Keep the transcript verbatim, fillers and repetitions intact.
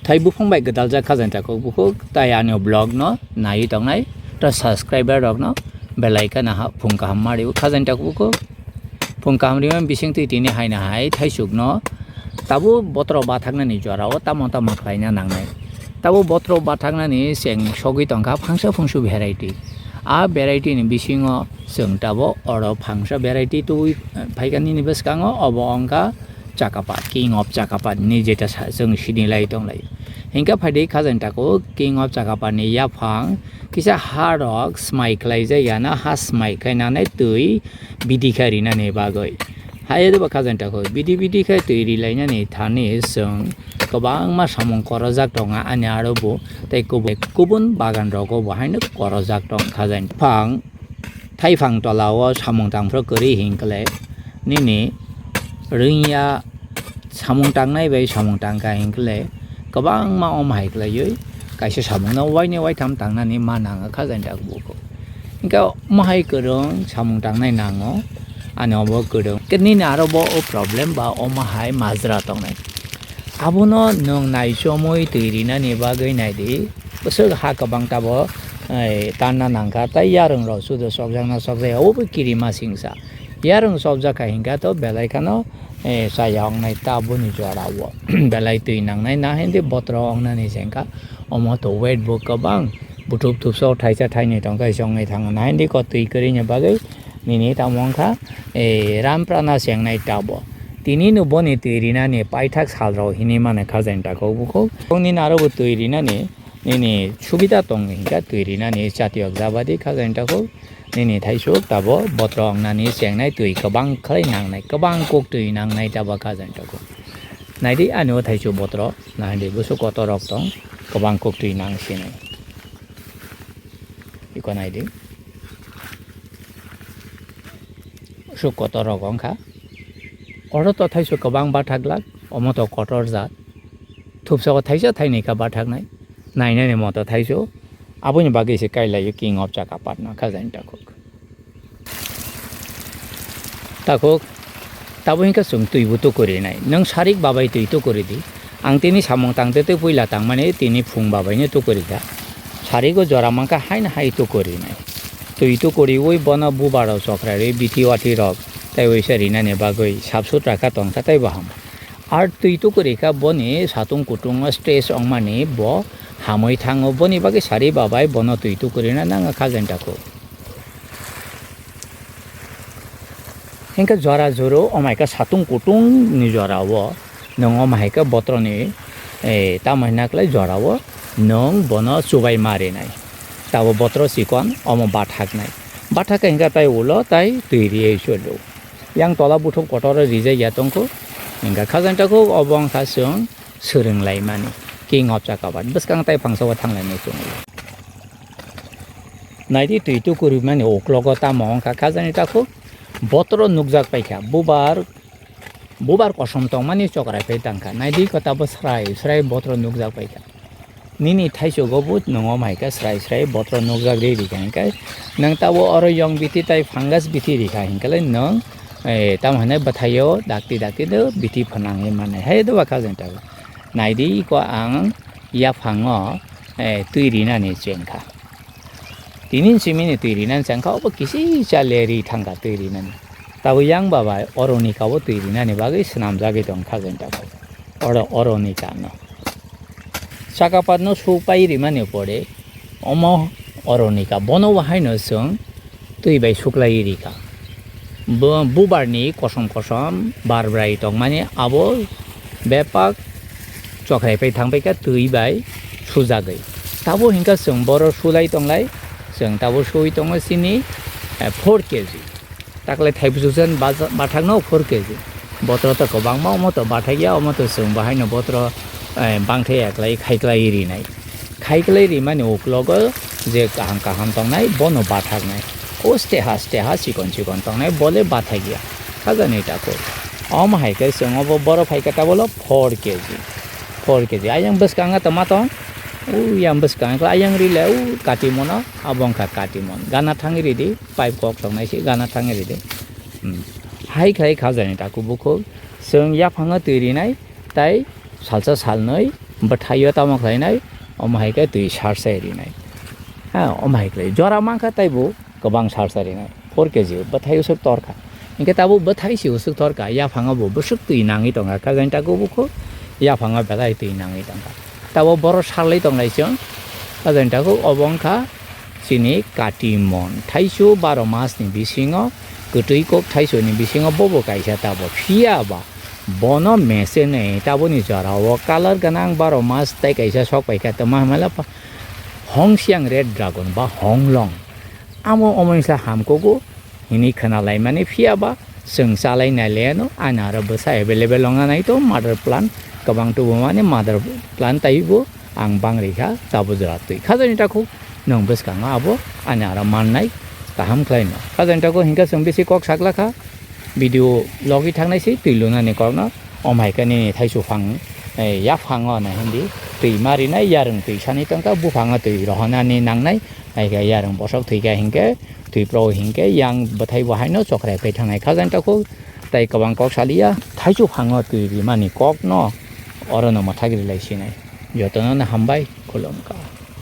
Thai buphang bai gwdaljak khajani takhuk bukhuk, tai ani vlog no naiwi tongnai, ta subscriber rok no belai kheno ha phung kaham ma rw khajani takhuk bukhuk. Phung kaham rwmani bisingtwi tini haino hai thaisuk no tabuk botro bathaknani jora o tamo tamo khlaina nangnai. Tabuk botro bathaknani cheng sogwi tongkha phangsa phungsu variety. A variety ni bisingo chwng tabuk oro phangsa variety tubui phaikha nini bwskango, obo wngkha Chakapad, King of Chakapad hinwi jeta sa-, chwng sinilai tonglai. Hinkhe phaidi khajani takhuk King of Chakapad ni yaphang kisa ha rok smai khlaijak ya na, ha smai khainani twi bidi khe rinani bagwi. Hai abo khajani takhuk bidi bidi khe twi rilainani thani chwng kwbangma samung korojak tongo ani aro bo tei kubun, kubun bagan rogo bo haino korojak tong khajani. Phang Thaiphang tola o samung tangphuru kwrwi hinkhe nini rwngya samung tangnai bai samung tangkha hinkhe kwbangma omo hai khlaiwi kaisa samungno waini waitham tangnani ma nango khajani takhuk bukhuk. Hinkhe omo hai kwrwng samung tangnai nango, ani obo kwrwng. Khe nini aro bo o problem ba omo hai majra tongnai. Abono nwng naichomwi twi rinani bagwi naidi. Bwswk ha kwbang tabo, eh, tanna nangkha, tai yarwng rok sudo chopjakna chopjakya, obo kirima singsa. Yarwng chopjak kha hinkha to belai kheno, eh, chaya wngnai taboni jora o. Belai twi nangnai na hindi botro wngnani se wngkha. Omo to weight bo kwbang, buthuk thupsa o thaisa thainwi tongkha, chongwi thango na hindi ko twi kwrwini bagwi. Nini tamo wngkha, eh, ram prana chengnai tabo. Tini no boni twi rinani paithak sal rok hinwi mano khajani takhuk bukhuk. Nini aro bo twi rinani nini subida tong hinkha twi rinani chatiyok jabadi khajani takhuk. Nini thaisuk tabo botro wngnani chengnai twi kwbang khlai nangnai, kwbang kok twi nangnai tabo khajani takhuk. Naidi ani o thaisuk botro, naidi bwswk kotor rok tong, kwbang kok twi nang sinai. Iko naidi. Suk kotor rok wngkha. Oro to thaisu kwbang bathak glak, omo to kotor jat. Thupsa o thaisa thainwi kha bathaknai. Nainani moto thaisu. Aboni bagwi se kailaio King of Chakapatna khajani takhuk. Takhuk, tabo hinkhe chwng twibo tukurinai. Nwng sarik babai twi tukuri di. Ang tini samung tangtwi twi puila tangmani tini phung babaino tukuri kha. Sarigo jora mankha haino hai tukurinai. Twi tukuriwi bono bubarok chokrairwi bithi wathi rok tei waisa rinani bagwi sap sutra kha tongkha tei bo ham. Ar twi tukuri kha boni satung kutungo stress wngmani bo hamwi thango, boni bagwi sari babai bono twi tukurina nangkha khajani takhuk. Hinkhe jora joro omaika satung kutung ni jora o nwng omahaika botroni, eh, tamo hinaklai jora o nwng bono chubai ma rinai. Tabo botro chikon omo bathaknai. Bathak hinkhe tai ulo tai twi riwi cholo. Yang tola buthuk kotor o rijak ya tongkho. Hinkhe khajani takhuk obo wngkha chwng swrwng laimani. King of Chakapad. Bwskang tai phangsa o thang lainai chwng. Naidi twi tukurimani uklogo tamo wngkha khajani takhuk. Botro nukjak paikha. Bubar, bubar kosom tongmani chokrai pai tangkha. Naidi kota bo srai, srai botro nukjak paikha. Nini thaichugo bo nwng omahaika srai srai botro nukjak ri rikha hinkhe nwng tabo oro yong bithi tai fungus bithi rikha hinkhe nwng, eh, tamo hinwi bwthaio dakti dakti do bithi phanangwi mannai. Hai do ba khajani takhuk. Naidi iko ang yaphango, eh, twi rinani chengkha. Tini simini twi rinani chengkha, obo kisi cha le ri thangkha twi rinani. Tabo yang babai oronika o twi rinani bagwi swnamjagwi tong khajani takhuk. Oro oronika no. Chakapatno supai rimani pore omo oronika bono bo haino chwng twi bai suklai rikha. Bo bubarni kosom kosom bar brai tongmani abo bepak chokrai pai thang paikha twi bai sujagwi. Tabo hinkha chwng boro sulai tonglai, chwng tabo sui tongo chini, eh, four K G. Taklai thaibuchuksan baja-, bathakno four K G. Botro to kwbangma, omo to bathakya, omo to chwng bahaino botro, eh, bangthai aklai khaiklai rinai. Khaiklai rimani uklogo je kaham kaham tongnai, bono bathaknai. O steha steha chikon chikon tongnai, bole bathakya. Khajani takhuk. Omo hai khe chwng obo boro phaikha tabolo four K G. Four K G. Ayang bwskango tongma tong. Uyang bwskango ayang rile u katimono, abo wngkha katimon. Gana thangwi ridi. Pipe kok tongnai se gana thangwi ridi. Hmm. Hai khlai khajani takhuk bukhuk. Chwng yaphango twi rinai tai salsa salnwi Bwthaio tamo khlainai, omo hai khe twi sarsai rinai. Ha, omo hai khlai jora mankha taibo kwbang sarsai rinai. Four K G bwthai usuk torkha. Hinkhe tabuk bwthai se usuk torkha, yaphango bo bwswk twi nangwi tongkha, kajani takhuk bukhu yaphango belai twi nangwi tongkha. Tabuk boro salwi tonglai chwng, kajani takhuk obo wngkha chini katimon. Thaisu baro mas ni bisingo, kwtwi kok thaisu ni bisingo bobo kaisa tabuk. Phiya ba bono mese nai tabukni jora o colour gwnang baro mas tei kaisa sok paikha, tongma hamala pa-, hong siang red dragon ba hong long. Amo omo wngsa hamkugo hini khna laimani, phiya ba chwng chalai nai le ano, ani aro bwsa available ongna nai to mother plant kwbang tubumani, mother plant taibo ang bang rikha tabuk jora twi. Kajani takhuk nwng bwskango abo ani aro mannai kaham khlaino. Kajani takhuk hinkhe chwng bisi kok saklakha. Video logi thangnai se twi lunani kokno. Om hai khe nini thaisu phang, eh, yaphango na hindi twi ma rinai, yarwng twi sani tongkha, buphango twi rohonani nangnai, hai khe yarwng bosok thwi kha hinkhe, twi pro hinkhe yang bwthai bo haino chokrai phai thangnai. Kha jani takhuk tai kwbang kok saliya, thaisu phango twi rimani kokno orono mwthagri lai sinai. Jotono no hambai, khulumkha.